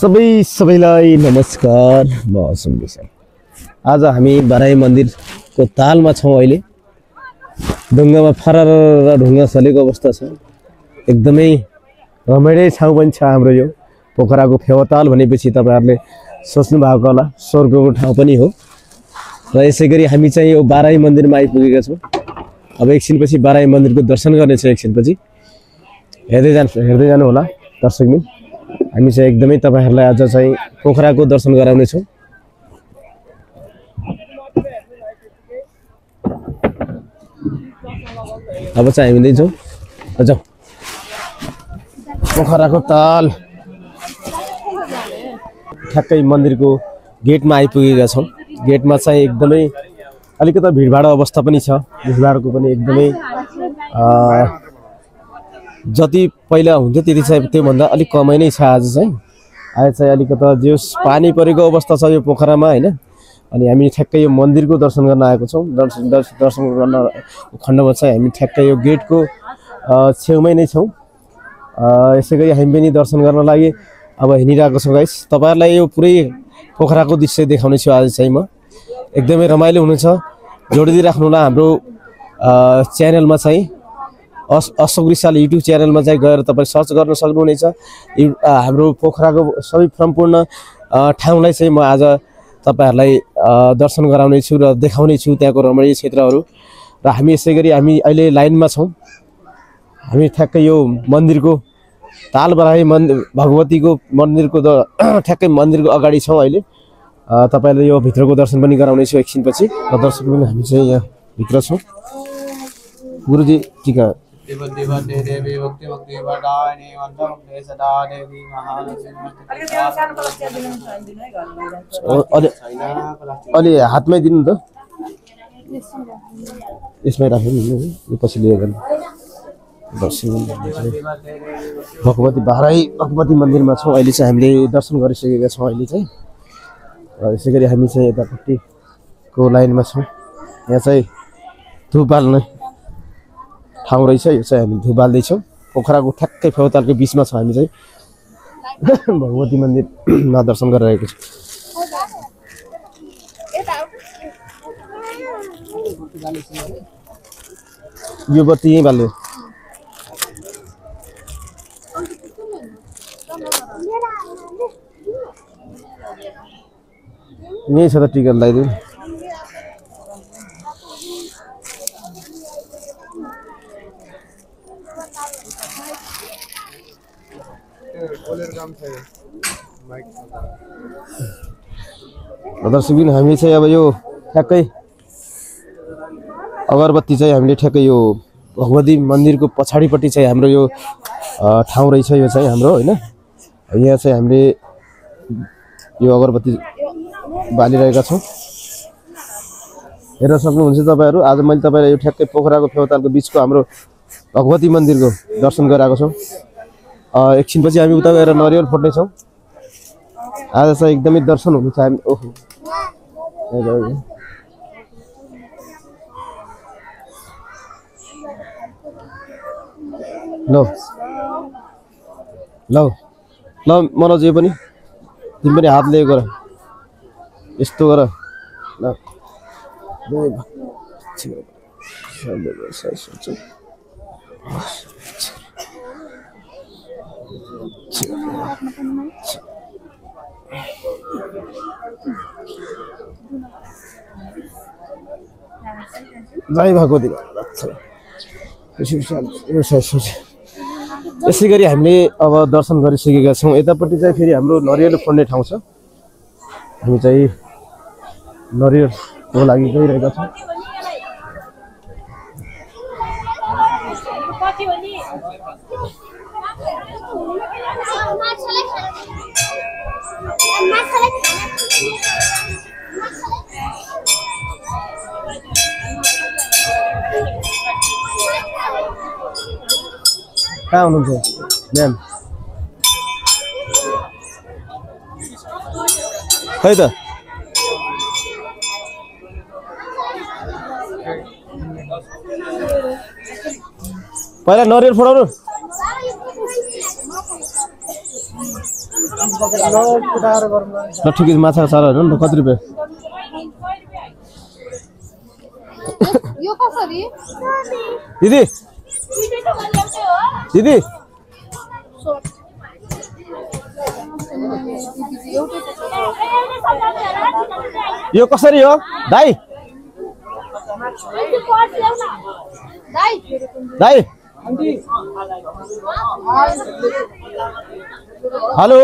सबैलाई नमस्कार। म सुन्दैछु। आज हामी बाराही मन्दिरको तालमा छौँ। अहिले ढुङ्गामा फरर ढुङ्गा चलेको अवस्था छ। एकदमै रमाइलो ठाउँ पनि छ हाम्रो यो पोखराको फेवाताल भनेपछि तपाईहरुले सोच्नु भएको होला स्वर्गको ठाउँ पनि हो। र यसै गरी हामी चाहिँ यो बाराही मन्दिरमा आइपुगेका छौँ। अब एकछिनपछि बाराही मन्दिरको दर्शन गर्ने छ। एकछिनपछि हेर्दै जानु होला दर्शकले। हामी चाहिँ एकदमै तपाईहरुलाई आज चाहिँ पोखराको दर्शन गराउने छौँ। अब चाहिँ हामी दिन्छौँ जाऊ पोखराको ताल ठ्याक्कै मन्दिरको गेटमा आइपुगेका छौँ। गेटमा चाहिँ एकदमै अलिकति भिडभाड अवस्था पनि छ। भिडभाडको पनि एकदमै जति पहिला हुन्थ्यो त्यति चाहिँ त्योभन्दा अलिक कमै नै छ। आज चाहिँ अलिकति जो पानी परेको अवस्था छ यो पोखरामा हैन। अनि हामी ठ्याक्कै यो मन्दिरको दर्शन गर्न आएको छौँ। दर्शन गर्न खण्डमा चाहिँ हामी ठ्याक्कै यो गेटको छेउमै नै छौँ। यसै गरी हामी पनि दर्शन गर्न लागि अब हिँडिरहेको छौँ। गाइस तपाईहरुलाई यो पुरै पोखराको दृश्य देखाउने छु आज चाहिँ म। एकदमै रमाइलो हुनेछ। जोडिदिराख्नु होला हाम्रो च्यानलमा चाहिँ अशोक रिसाल युट्युब च्यानलमा चाहिँ गएर तपाईं सर्च गर्न सक्नुहुनेछ। हाम्रो पोखराको सबै सम्पूर्ण ठाउँलाई चाहिँ म आज तपाईहरुलाई दर्शन गराउने छु र देखाउने छु त्यहाँको रमणीय क्षेत्रहरू। र हामी यसै गरी हामी अहिले लाइनमा छौँ। हामी ठ्याक्कै यो मन्दिरको ताल बाराही भगवतीको मन्दिरको ठ्याक्कै मन्दिरको अगाडि छौँ। अहिले तपाईहरुले यो भित्रको दर्शन पनि गराउने छु एकछिनपछि। र दर्शक पनि हामी चाहिँ यहाँ भित्र छौँ। गुरुजी टीका अलि हातमै दिनु त यसमै राख्नु नि पछि लिएर दर्शन भगवती बाराही भगवती मन्दिरमा छौँ। अहिले चाहिँ हामीले दर्शन गरिसकेका छौँ। अहिले चाहिँ यसै गरी हामी चाहिँ यतापट्टिको लाइनमा छौँ। यहाँ चाहिँ धुप बाल्ने ठाउँ रहेछ। यो चाहिँ हामी धुप बाल्दैछौँ। पोखराको ठ्याक्कै फेवातालको बिचमा छ। हामी चाहिँ भगवती मन्दिरमा दर्शन गरिरहेको छौँ। यो बत्ती यहीँ बाल्यो। यहीँ छ त टिका लगाइदिनु। दर्शकबिन हामी चाहिँ अब यो ठ्याक्कै अगरबत्ती चाहिँ हामीले ठ्याक्कै यो भगवती मन्दिरको पछाडिपट्टि चाहिँ हाम्रो यो ठाउँ रहेछ। यो चाहिँ हाम्रो हैन। यहाँ चाहिँ हामीले यो अगरबत्ती बालिरहेका छौँ। हेर्न सक्नुहुन्छ तपाईहरु। आज मैले तपाईलाई यो ठ्याक्कै पोखराको फेवातालको बिचको हाम्रो भगवती मन्दिरको दर्शन गराएको छौँ। एकछिनपछि हामी उता गएर नरिवल फोड्ने छौँ। आज चाहिँ एकदमै दर्शन हुनु छ। हामी ओहो ल मनोज यो पनि तिमी पनि हात लिएको गर यस्तो गर ल जय भगवती। यसै गरी हामीले अब दर्शन गरिसकेका छौँ। यतापट्टि चाहिँ फेरि हाम्रो नरिवल फोड्ने ठाउँ छ। हामी चाहिँ नरिवलको लागि गइरहेका छौँ। कहाँ हुनुहुन्छ म्याम? खै त पहिला नरिवल फोडाउनु। ल ठिकै माछा सारा हेर्नु न कति रुपैयाँ यो कसरी दिदी दिदी यो कसरी हो दाइ दाइ हेलो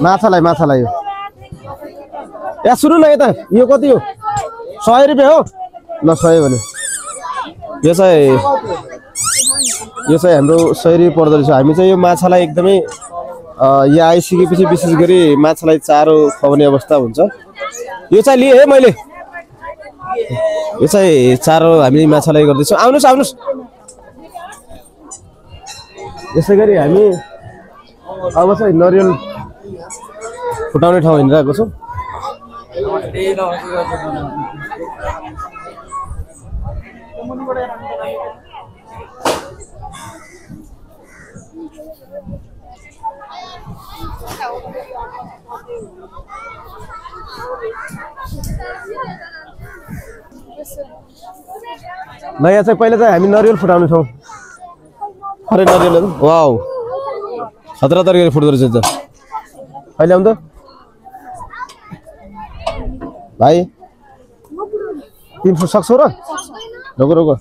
माछालाई यो यहाँ सुन्नु न यता यो कति हो 100 रुपैयाँ हो ल 100 भने यो चाहिँ हाम्रो 100 रुपैयाँ पर्दो रहेछ हामी चाहिँ यो माछालाई एकदमै यहाँ आइसकेपछि विशेष गरी माछालाई चारो खुवाउने अवस्था हुन्छ यो चाहिँ लिए है मैले यो चाहिँ चारो हामी माछालाई गर्दैछौँ आउनुस् यसै गरी हामी अब चाहिँ नरिवल फुटाउने ठाउँ हिँडिरहेको छौँ ल यहाँ चाहिँ पहिला चाहिँ हामी नरिवल फुटाउने छौँ अरे नरिवल वाउ खतरा तरिकाले फुट्दो रहेछ त अहिले आउनु त भाइ 3 फुट सक्छौ र रोको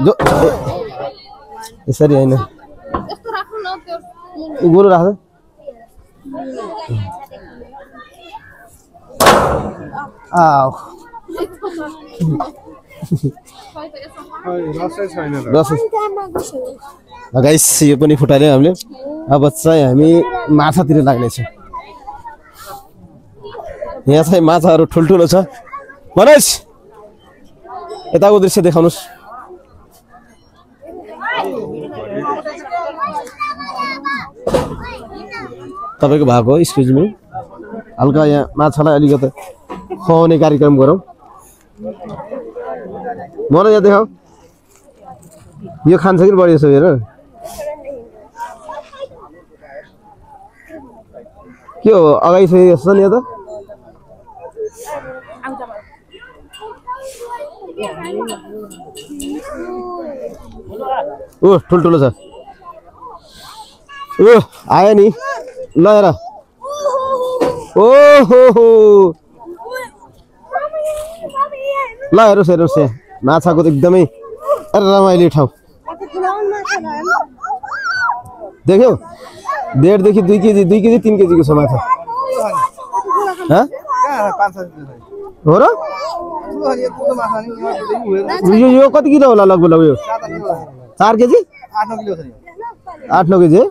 जो यसरी हैन यस्तो राख्नु न त्यो गोरु राख्छ आउ गाइस यो पनि फुटाल्यौँ हामीले अब चाहिँ हामी माछातिर लाग्नेछौँ यहाँ चाहिँ माछाहरू ठुल्ठुलो छ मनोज यताको दृश्य देखाउनुस् तपाईको भएको एक्सक्युज मी हल्का यहाँ माछालाई अलिकति खुवाउने कार्यक्रम गरौँ मनोज यहाँ देखाऊ यो खान्छ कि बढी यसो हेर के हो अगाडि चाहिँ यस्तो नि त ओ ठुल्ठुलो छ ओ आयो नि ल हेर ओहो ल हेर्नुहोस् माछाको त एकदमै रमाइलो ठाउँ देख्यौ 1.5 देखि 2 केजी 2 केजी 3 केजीको छ माछा हो र यो कति किलो होला लगभग यो 4 केजी 8-9 केजी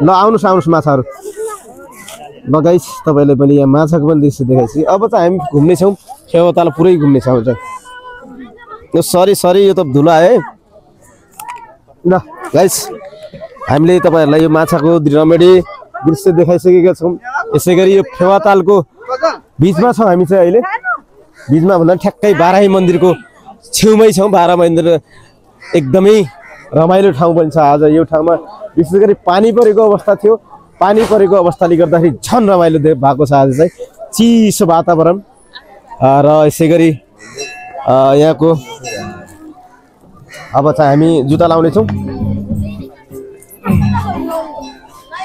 ल आउनुहोस् माछाहरू ल गाइस तपाईले पनि यहाँ माछाको पनि दृश्य देखाइसके अब चाहिँ हामी घुम्ने छौँ फेवाताल पुरै घुम्ने छौँ यो सरी यो त धुलो आयो है ल गाइस हामीले तपाईहरुलाई यो माछाको रमणी दृश्य देखाइसकेका छौँ यसै गरी यो फेवातालको बीचमा छौँ हामी चाहिँ अहिले बीचमा भन्दा ठ्याक्कै बाराही मन्दिरको छेउमै छौँ बाराही मन्दिर एकदमै रमाइलो ठाउँ पनि छ आज यो ठाउँमा विशेष गरी पानी परेको अवस्था थियो पानी परेको अवस्थाले गर्दाखेरि झन रमाइलो भएको छ आज चाहिँ चिसो वातावरण र यसै गरी यहाँको अब चाहिँ हामी जुत्ता लाउने छौँ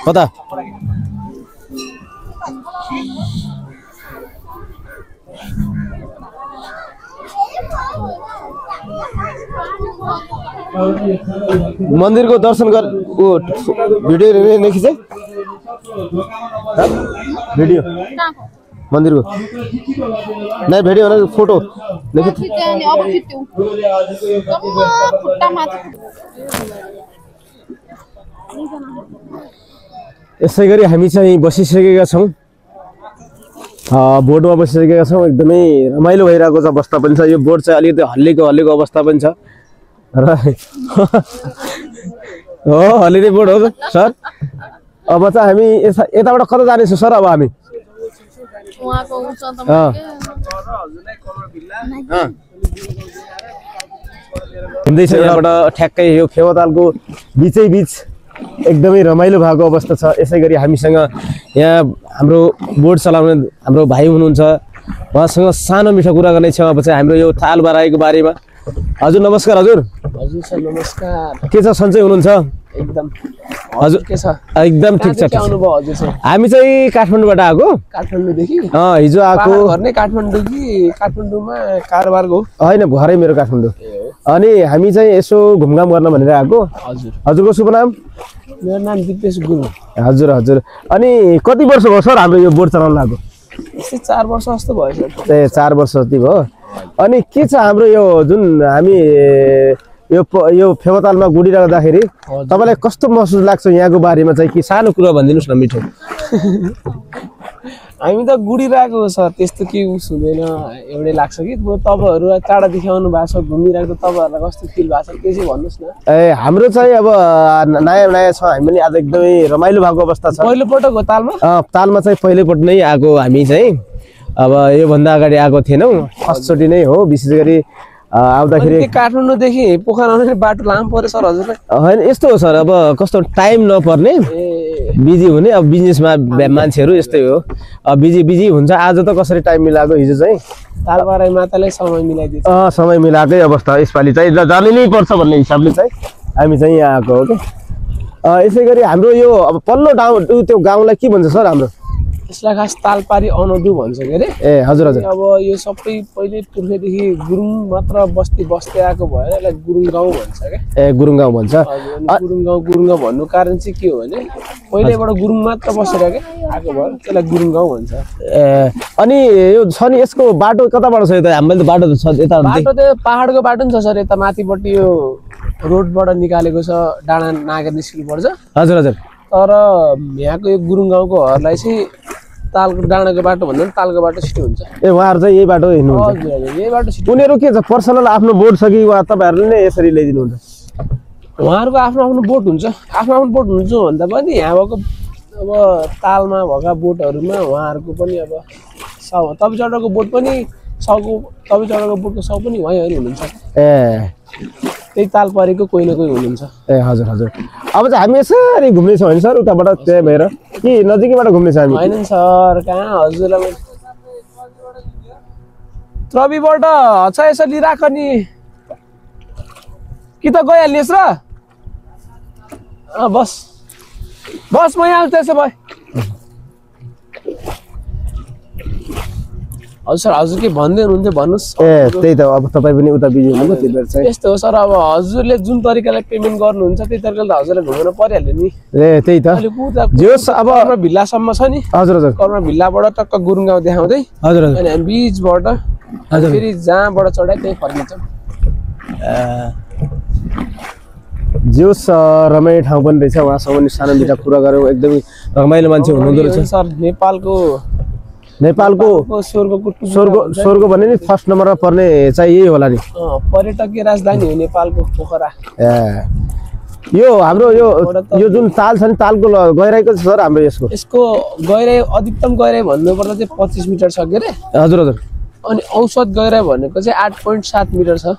कता मन्दिरको दर्शन गर भिडियो खिचे भिडियो मन्दिरको नहीं भिडियो भने फोटो यसै गरी हामी चाहिँ बसिसकेका छौँ बोटमा बसिसकेका छौँ एकदमै रमाइलो भइरहेको छ अवस्था पनि छ यो बोट चाहिँ अलिकति हल्लेको अवस्था पनि छ र हो हल्लिने बोट हो सर अब चाहिँ हामी यताबाट कता जानेछौँ सर अब हामी हिँड्दैछ यहाँबाट ठ्याक्कै यो फेवातालको बिचै बिच एकदमै रमाइलो भएको अवस्था छ। यसै गरी हामीसँग यहाँ हाम्रो बोट चलाउने हाम्रो भाइ हुनुहुन्छ, उहाँसँग सानो मिठो कुरा गर्ने छौँ। अब चाहिँ हाम्रो यो ताल बराईको बारेमा। हजुर नमस्कार। हजुर हजुर सर नमस्कार। के छ, सन्चै हुनुहुन्छ? एकदम। हजुर के छ? एकदम ठिक छ। आउनुभयो हजुर सर? हामी चाहिँ काठमाडौँबाट आएको। काठमाडौँदेखि? हिजो आएको। घर नै काठमाडौँ कि काठमाडौँमा कारोबार गयो? होइन, घरै मेरो काठमाडौँ। अनि हामी चाहिँ यसो घुमघाम गर्न भनेर आएको। हजुर। हजुरको शुभ नाम? मेरो नाम दिपेश गुरुङ। हजुर हजुर। अनि कति वर्ष भयो सर हाम्रो यो बोट चलाउन लाग्यो? यस्तै 4 वर्ष जस्तो भयो सर। 4 वर्ष जति भयो। अनि के छ हाम्रो यो जुन हामी यो फेवातालमा गुडिराख्दाखेरि तपाईँलाई कस्तो महसुस लाग्छ यहाँको बारेमा चाहिँ? कि सानो कुरा भनिदिनुहोस् न मिठो। हामी त गुडिरहेको हो सर, त्यस्तो के उस हुँदैन, एउटै लाग्छ कि तपाईँहरू टाढादेखि आउनु भएको छ घुमिरहेको, तपाईँहरूलाई कस्तो फिल भएको छ त्यो चाहिँ भन्नुहोस् न। हाम्रो चाहिँ अब नयाँ नयाँ छ, हामी पनि आज एकदमै रमाइलो भएको अवस्था छ। पहिलोपटक हो तालमा? तालमा चाहिँ पहिलोपटक नै आएको हामी चाहिँ। अब योभन्दा अगाडि आएको थिएनौँ, फर्स्टचोटि नै हो। विशेष गरी आउँदाखेरि काठमाडौँदेखि पोखरा आउने बाटो लामो पर्यो सर हजुरलाई? होइन, यस्तो हो सर, अब कस्तो टाइम नपर्ने, बिजी हुने, अब बिजनेसमा मान्छेहरू यस्तै हो, अब बिजी हुन्छ। आज त कसरी टाइम मिलाएको, हिजो चाहिँ ताल बराई माताले समय मिलाइदिन्छ। समय मिलाएकै अवस्था यसपालि चाहिँ जानै नै पर्छ भन्ने हिसाबले चाहिँ हामी चाहिँ यहाँ आएको हो क्या। यसै गरी हाम्रो यो अब पल्लो ठाउँ त्यो गाउँलाई के भन्छ सर हाम्रो? यसलाई खास तालपारी अनदु भन्छ के अरे। हजुर हजुर। अब यो सबै पहिले पुर्खेदेखि गुरुङ मात्र बस्ती बस्दै आएको भएर यसलाई गुरुङ गाउँ भन्छ क्या। गुरुङ गाउँ भन्छ। गुरुङ गाउँ भन्नु कारण चाहिँ के हो भने पहिलेबाट गुरुङ मात्र बसेर क्या आएको भएर त्यसलाई गुरुङ गाउँ भन्छ। अनि यो छ नि, यसको बाटो कताबाट छ? यता हामीले त बाटो त छ यता। बाटो त पाहाडको बाटो नि छ सर, यता माथिपट्टि यो रोडबाट निकालेको छ, डाँडा नागेर निस्किनु पर्छ। हजुर हजुर। तर यहाँको यो गुरुङ गाउँकोहरूलाई चाहिँ तालको डाँडाको बाटो भन्दा पनि तालको बाटो छिटो हुन्छ। उहाँहरू चाहिँ यही बाटो हिँड्नुहुन्छ? हजुर हजुर, यही बाटो छिटो। उनीहरू के छ, पर्सनल आफ्नो बोट छ कि वा तपाईँहरूले नै यसरी ल्याइदिनुहुन्छ? उहाँहरूको आफ्नो आफ्नो बोट हुन्छ। आफ्नो आफ्नो बोट हुन्छ भन्दा पनि यहाँ भएको अब तालमा भएका बोटहरूमा उहाँहरूको पनि अब तबिचौडाको बोट पनि तबिचौडाको बोटको साउ पनि उहाँहरू हुनुहुन्छ। त्यही ताल परेको कोही न कोही हुनुहुन्छ। हजुर हजुर। अब चाहिँ हामी यसरी घुम्नेछौँ होइन सर उताबाट? त्यही भएर कि नजिकैबाट घुम्नेछ हामी? होइन सर, कहाँ हजुरलाई त्रबीबाट छ यसरी राख नि कि त गइहाल्नेस् र? बस बस म यहाँ त्यसो भए। हजुर हजुर के भन्दै हुनुहुन्थ्यो भन्नुहोस्। त्यही त, अब तपाईँ पनि उता बिजी हुनुभयो त्यही भएर चाहिँ। यस्तो हो सर, अब हजुरले जुन तरिकाले पेमेन्ट गर्नुहुन्छ त्यही तरिकाले त हजुरलाई घुमाउन परिहाल्यो नि। त्यही त। अब भिल्लासम्म छ नि। हजुर हजुर। कर्मा भिल्लाबाट टक्क गुरुङ गाउँ देखाउँदै हजुर अनि हामी बिचबाट फेरि जहाँबाट चढाइ त्यही फर्किन्छौँ। जोस् रमाइलो ठाउँ पनि रहेछ, उहाँसँग पनि सानो मिठा कुरा गऱ्यौँ। एकदमै रमाइलो मान्छे हुनुहुँदो रहेछ सर। नेपालको स्वर्ग भन्ने नि फर्स्ट नम्बरमा पर्ने चाहिँ यही होला नि, पर्यटकीय राजधानी हो नेपालको पोखरा। यो हाम्रो यो जुन ताल छ नि, तालको गहिराइको छ सर हाम्रो यसको गहिराइ अधिकतम गहिराइ भन्नुपर्दा चाहिँ 25 मिटर छ के अरे? हजुर हजुर। अनि औसत गहिराइ भनेको चाहिँ 8.7 मिटर छ।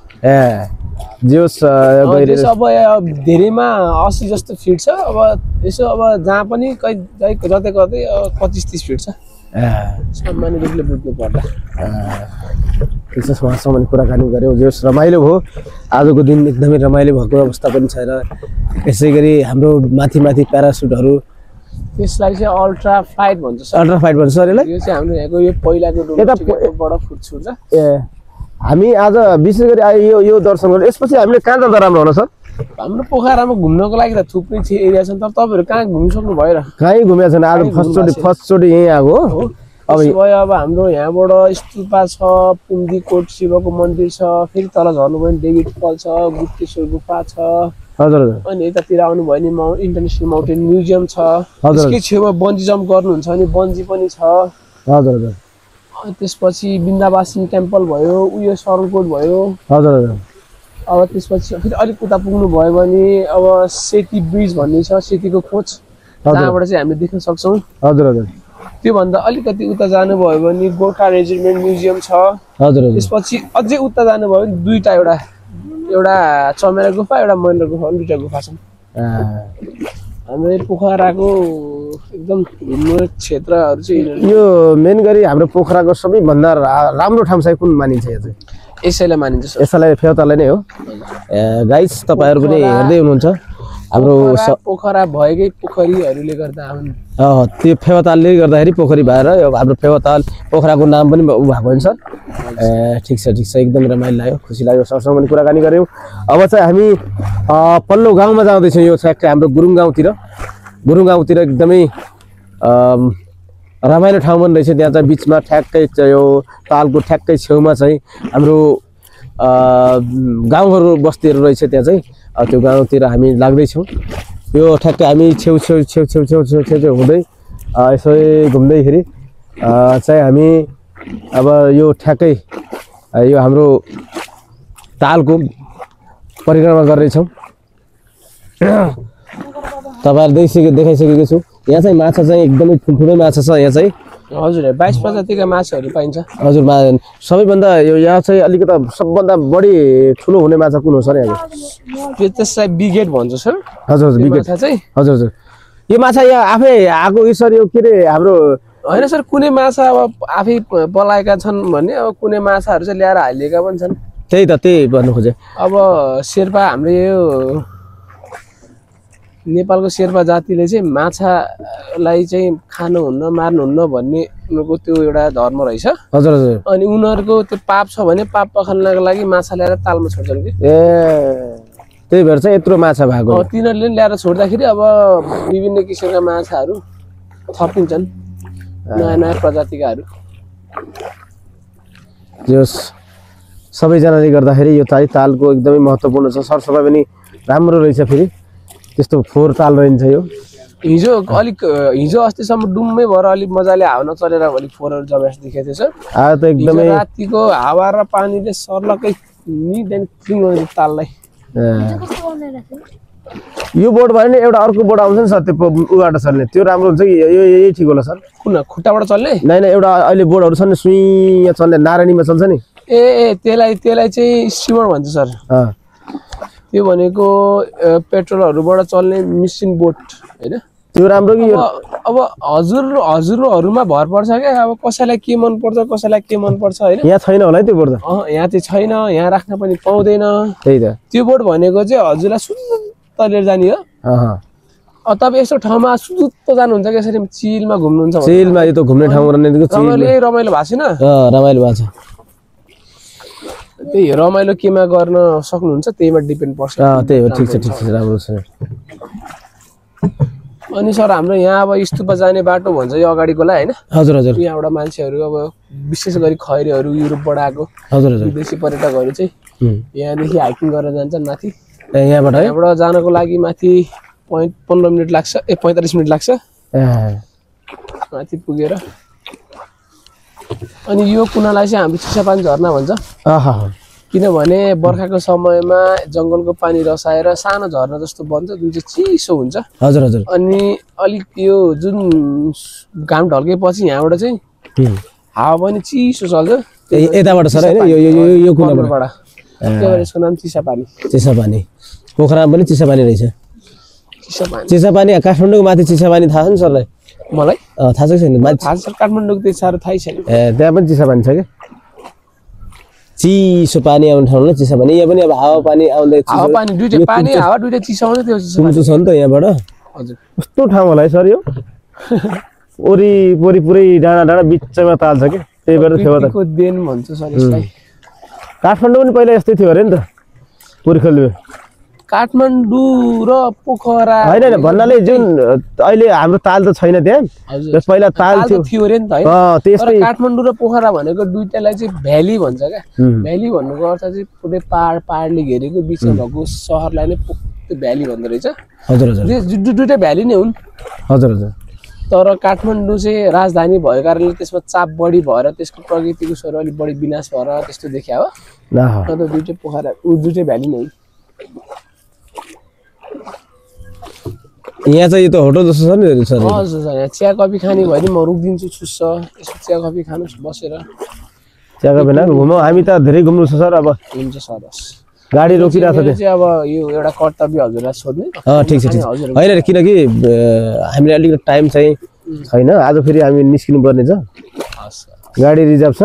जोस् अब धेरैमा 80 जस्तो फिट छ। अब यसो अब जहाँ पनि जतै कतै 25-30 फिट छ सामान्य रूपले बुझ्नु पर्दा। उहाँसँग पनि कुराकानी गऱ्यौँ। जोस् रमाइलो भयो, आजको दिन एकदमै रमाइलो भएको अवस्था पनि छैन। यसै गरी हाम्रो माथि माथि प्यारासुटहरू, त्यसलाई चाहिँ अल्ट्रा फ्लाइट भन्छ सर। अल्ट्रा फ्लाइट भन्छ सर यसलाई? यो चाहिँ हाम्रो यहाँको यो पहिलाको बडा फुट छुट्छ। हामी आज विशेष गरी यो दर्शन गर्नु, यसपछि हामीले कहाँ जाँदा राम्रो होला सर? हाम्रो पोखरामा घुम्नको लागि त थुप्रै एरिया छन्, तर तपाईँहरू कहाँ घुम्नु सक्नु भयो र? कहीँ घुमेको छैन, आज फर्स्टचोटि यहीँ आएको हो। अब हाम्रो यहाँबाट स्तूपा छ, पुन्डीकोट शिवको मन्दिर छ, फेरि तल झर्नुभयो भने डेभिड फल छ, गुप्तेश्वर गुफा छ। हजुर। अनि यतातिर आउनुभयो भने इन्टरनेसनल माउन्टेन म्युजियम छ। त्यसकै छेउमा बन्जी जम्प गर्नुहुन्छ भने बन्जी पनि छ। हजुर हजुर। त्यसपछि बिन्दावासिनी टेम्पल भयो, उयो सरलकोट भयो। हजुर हजुर। अब त्यसपछि फेरि अलिक उता पुग्नु भयो भने अब सेती ब्रिज भन्ने छ, सेतीको खोज, जहाँबाट चाहिँ हामीले देख्न सक्छौँ। हजुर हजुर। त्योभन्दा अलिकति उता जानुभयो भने गोर्खा रेजिमेन्ट म्युजियम छ। हजुर। त्यसपछि अझै उता जानुभयो भने दुईवटा, एउटा चमेरा गुफा एउटा महेन्द्र गुफा दुईटा गुफा छन् हाम्रो पोखराको एकदम घुम्ने क्षेत्रहरू चाहिँ यो मेन गरी हाम्रो पोखराको सबैभन्दा राम्रो ठाउँ चाहिँ कुन मानिन्छ यो चाहिँ यसैलाई मानिन्छ सर यसलाई फेवाताललाई नै हो गाइस तपाईहरु पनि हेर्दै हुनुहुन्छ हाम्रो पोखरा भएकै पोखरीहरूले गर्दा हुन् त्यो फेवातालले गर्दाखेरि पोखरी भएर हाम्रो फेवाताल पोखराको नाम पनि भएको हुन्छ ठिक छ एकदम रमाइलो लाग्यो खुसी लाग्यो सरसँग पनि कुराकानी गर्यौं अब चाहिँ हामी पल्लो गाउँमा जाँदैछौँ यो ठ्याक्कै हाम्रो गुरुङ गाउँतिर एकदमै रमाइलो ठाउँ पनि रहेछ त्यहाँ चाहिँ बिचमा ठ्याक्कै यो तालको ठ्याक्कै छेउमा चाहिँ हाम्रो गाउँहरू बस्तीहरू रहेछ त्यहाँ चाहिँ त्यो गाउँतिर हामी लाग्दैछौँ यो ठ्याक्कै हामी छेउ हुँदै यसो घुम्दैखेरि चाहिँ हामी अब यो ठ्याक्कै यो हाम्रो तालको परिक्रमा गर्दैछौँ तपाईहरु देखाइसकेको छु यहाँ चाहिँ माछा चाहिँ एकदमै ठुल्ठुलै माछा छ यहाँ चाहिँ हजुर 22 प्रजातिका माछाहरू पाइन्छ हजुर सबैभन्दा यो यहाँ चाहिँ अलिकति सबभन्दा बढी ठुलो हुने माछा कुन हो सर यहाँ यो त्यसलाई बिगेट भन्छ सर हजुर बिगेट चाहिँ हजुर यो माछा यहाँ आफै आएको यो सर यो के रे हाम्रो हैन सर कुनै माछा अब आफै पलाएका छन् भने अब कुनै माछाहरू चाहिँ ल्याएर हालिएका पनि छन् त्यही भन्नु खोजे अब शेर्पा हाम्रो यो नेपालको शेर्पा जातिले चाहिँ माछालाई चाहिँ खानुहुन्न मार्नुहुन्न भन्ने उनीहरूको त्यो एउटा धर्म रहेछ हजुर अनि उनीहरूको त्यो पाप छ भने पाप पखाल्नको लागि माछा ल्याएर तालमा छोड्छन् कि त्यही भएर चाहिँ यत्रो माछा भएको तिनीहरूले ल्याएर छोड्दाखेरि अब विभिन्न किसिमका माछाहरू थपिन्छन् नयाँ प्रजातिकाहरू यो सबैजनाले गर्दाखेरि यो तालको एकदमै महत्त्वपूर्ण छ सरसफाइ पनि राम्रो रहेछ फेरि त्यस्तो फोहोर ताल रहन्छ यो हिजो अस्तिसम्म डुम्मै भएर अलिक मजाले हावा चलेर अलिक फोहोरहरू जमेस देखेको थियो सर आज त एकदमै रातिको हावा र पानीले सर्लकै निदेन क्लिन गर्ने ताललाई यो बोर्ड भयो नि एउटा अर्को बोर्ड आउँछ नि सर त्यो उबाट चल्ने त्यो राम्रो हुन्छ कि यही ठिक होला सर कुन खुट्टाबाट चल्ने नाइ एउटा अहिले बोर्डहरू छन् नि सुइँ चल्ने नारायणीमा चल्छ नि त्यसलाई चाहिँ स्टिमर भन्छ सर त्यो भनेको पेट्रोलहरुबाट चल्ने मिसिन बोट हैन त्यो राम्रो कि अब हजुरहरुमा भर पर्छ के अब कसैलाई के मन पर्छ कसैलाई के मन पर्छ हैन यहाँ छैन होला त्यो बोर्ड यहाँ चाहिँ छैन यहाँ राख्न पनि पाउँदैन त्यही त त्यो बोर्ड भनेको चाहिँ हजुरलाई सुत्त लिएर जाने हो तपाईं यस्तो ठाउँमा सुत्त जानुहुन्छ के यसरी चिलमा घुम्नुहुन्छ चिलमा यो त घुम्ने ठाउँ रहेको रमाइलो भएको छैन रमाइलो भएको छ त्यही रमाइलो केमा गर्न सक्नुहुन्छ त्यहीमा डिपेन्ड पर्छ त्यही हो ठिक छ राम्रो छ अनि सर हाम्रो यहाँ अब स्तूपा जाने बाटो भन्छ यो अगाडिकोलाई हैन हजुर यहाँबाट मान्छेहरू अब विशेष गरी खैरेहरू युरोपबाट आएको विदेशी पर्यटकहरू चाहिँ यहाँदेखि हाइकिङ गरेर जान्छन् माथि यहाँबाट जानको लागि माथि 15 मिनेट लाग्छ 45 मिनेट लाग्छ माथि पुगेर अनि यो कुनालाई चाहिँ हामी चिसापानी झरना भन्छ किनभने बर्खाको समयमा जंगलको पानी रसाएर सानो झरना जस्तो बन्छ जुन चाहिँ चिसो हुन्छ हजुर अनि अलिक यो जुन घाम ढल्केपछि यहाँबाट चाहिँ हावा पनि चिसो चल्छ यताबाट सर हैन यो कुनाबाट त्यही भएर यसको नाम चिसापानी पोखरामा पनि चिसापानी रहेछ चिसापानी काठमाडौँको माथि चिसापानी थाहा छ नि सरलाई मलाई थाहा छ छैन थाहा छ काठमाडौँको त्यति साह्रो थाहै छैन त्यहाँ पनि चिसापानी छ के चिसो पानी आउने ठाउँमा चिसापानी यहाँ पनि अब हावापानी आउँदै हावापानी दुईटै पानी हावा दुईटै चिसो आउँछ त्यो चिसो छ नि त यहाँबाट हजुर कस्तो ठाउँ होला है सर यो वरिपरि पुरै डाँडा बिचमा ताल छ के त्यही भएर फेवातालको देन भन्छ सर यसलाई काठमाडौँ पनि पहिला यस्तै थियो अरे नि त पुर्खेलमा काठमाडौँ र पोखरा हैन भन्नाले जुन अहिले हाम्रो ताल त छैन त्यहाँ पहिला ताल थियो रे नि त है त्यस्तै काठमाडौँ र पोखरा भनेको दुईटालाई चाहिँ भ्याली भन्छ क्या भ्याली भन्नुको अर्थ चाहिँ पुरै पहाडले घेरेको बिचमा भएको शहरलाई नै त्यो भ्याली भन्दो रहेछ हजुर दुईटै भ्याली नै हुन् हजुर तर काठमाडौँ चाहिँ राजधानी भएको कारणले त्यसमा चाप बढी भएर त्यसको प्रकृतिको स्वर अलिक बढी विनाश भएर त्यस्तो देखिया हो तर दुईटै पोखरा दुईटै भ्याली नै हुन् यहाँ चाहिँ यो त होटल जस्तो छ नि सर हजुर सर यहाँ चिया कफी खाने भयो नि म रुकिदिन्छु छुस्छ यसो चिया कफी खानु बसेर चिया कफी न घुमौँ हामी त धेरै घुम्नु छ सर अब हुन्छ सर गाडी रोकिरहेको छ मेरो चाहिँ अब यो एउटा कर्तव्य हजुरलाई सोध्ने ठिक छ ठिक छ होइन किनकि हामीले अलिकति टाइम चाहिँ छैन आज फेरि हामी निस्किनु पर्ने छ गाडी रिजर्भ छ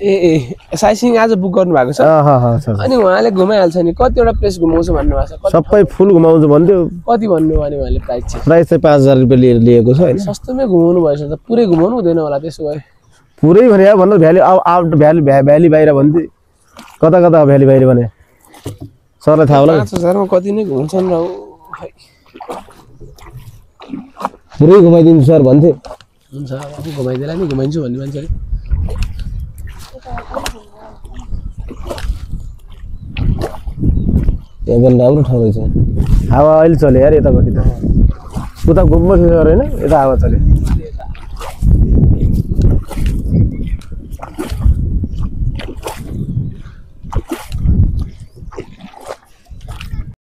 ए साइसिङ आज बुक गर्नु भएको छ अनि उहाँले घुमाइहाल्छ नि कतिवटा प्लेस घुमाउँछ भन्नुभएको छ सबै फुल घुमाउँछु भन्थ्यो कति भन्नु भने उहाँले प्राइस चाहिँ प्राइस चाहिँ 5000 रुपियाँ लिएको छ होइन सस्तोमै घुमाउनु भएछ त पुरै घुमाउनु हुँदैन होला त्यसो भए पुरै भने अब भन्दा भ्याली आउट भ्याली बाहिर भन्थे कता कता भ्याली बाहिर भने सरलाई थाहा होला 5000 मा कति नै घुम्छन् र पुरै घुमाइदिन्छु सर भन्थे हुन्छ अब घुमाइदिएला नि घुमाइदिन्छु भन्ने मान्छेले यहाँ पनि राम्रो ठाउँ रहेछ हावा अहिले चल्यो यार यतापट्टि त उता घुम्नु छ होइन यता हावा चल्यो